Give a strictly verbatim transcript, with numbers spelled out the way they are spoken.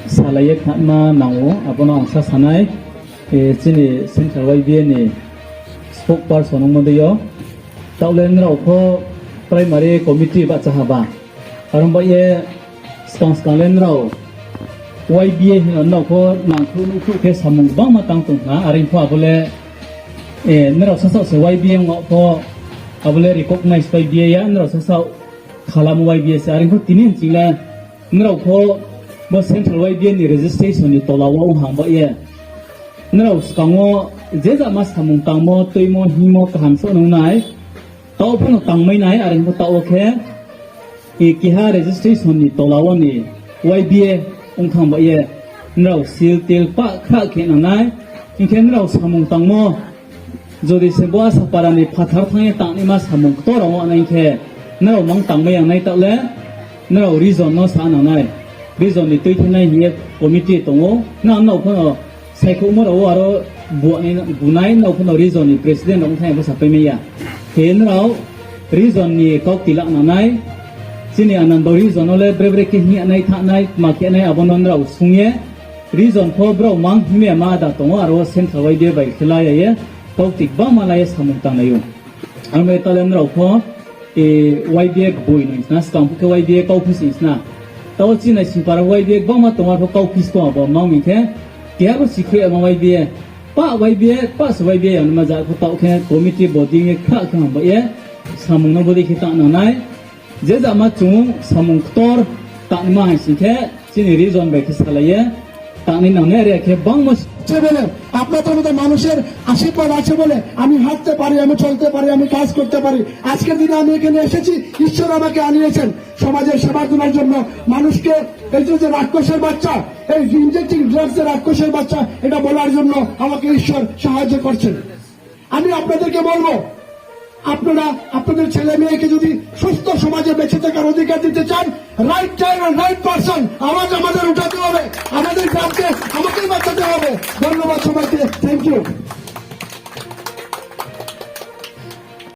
Salai ye khama nang ou, abo no ang sa sanai, chini Central Y B A ni spokesperson ongmo dei yo. Taoh le nrao pho primary committee bahcha ha ba. Are ong ba ye skang skang le nrao Y B A hing no nrao pho nangkhruh nuhkhruh khe samung gbangma tang tong ha, are pho abo le nrao sasaoh se Y B A ong pho, abo le recognize Y B A ya, nrao sasaoh khalam Y B A se, are pho tini nching le nrao pho bo Central Y B A ni registration ni tola wo ong ha ba ye. Nrao skang wo je jama samung tangmo, tuimo, hingmo kaham souh nung nai, taoh pho no tangmai nai, are pho taoh wo khe keha registration ni tola wo ni Y B A ong thang ba ye, nrao sil til pah khrah khe nang nai, hing khe nrao samung tangmo, jodi se bo Asapara ni phathar thanng ye tangnaima samung ktor rao ong nai khe, nrao mang tangmai yang nai taoh le, nrao region no sa nang nai. Region ni tuithenai hing ye committee tong ou, nrao pho no saikhouhmo rao wo aro bunai, nrao pho no region ni president rao ong thang ye bo sapaimai ya. Khe nrao region ni kaukti la nang nai. Chini Ananda region no le bre bre khe hing ya nai, thanng nai, tma khe nai, abo no nrao sung ye region pho brao mang hingmai ya ma da tong ou, aro Central Y B A bai khe la ya ye, kaukti gbangma la ye samung tanglai ou. Aro bai taoh le nrao pho Y B A gboi no sna, skang pho khe Y B A kauphi sing sna. Taoh chini Naisingpara Y B A gbangma tong, arpho kauphi skong abo mang mi khe, keha bo sikhoih ya ma Y B A, pah Y B A, pah se Y B A ya nma ja pho taoh khe committee body ye khrah khe ham ba ye, samung no bodei khe tang nang nai. Je jama chung samung ktor tangnaima hai sing khe, chini region bai khe salai ye tangnai nang nai, are khe bangma se বলে, আপনাদের মতো মানুষের আশীর্বাদ আছে বলে আমি হাঁটতে পারি, আমি চলতে পারি, আমি কাজ করতে পারি। আজকের দিনে আমি এখানে এসেছি, ঈশ্বর আমাকে আনিয়েছেন সমাজের সেবা করার জন্য। মানুষকে এই যে, যে রাক্ষসের বাচ্চা, এই ইনজেক্টিং ড্রাগস এর রাক্ষসের বাচ্চা, এটা বলার জন্য আমাকে ঈশ্বর সাহায্য করছেন। আমি আপনাদেরকে বলবো, আপনারা আপনাদের ছেলে মেয়েকে যদি সুস্থ সমাজে বেঁচে থাকার অধিকার দিতে চান, রাইট টাইম আর রাইট পারসন, আওয়াজ আমাদের উঠাতে হবে, আমাদের গ্রামকে আমাকেই বাঁচাতে হবে। ধন্যবাদ সবাইকে, থ্যাংক ইউ।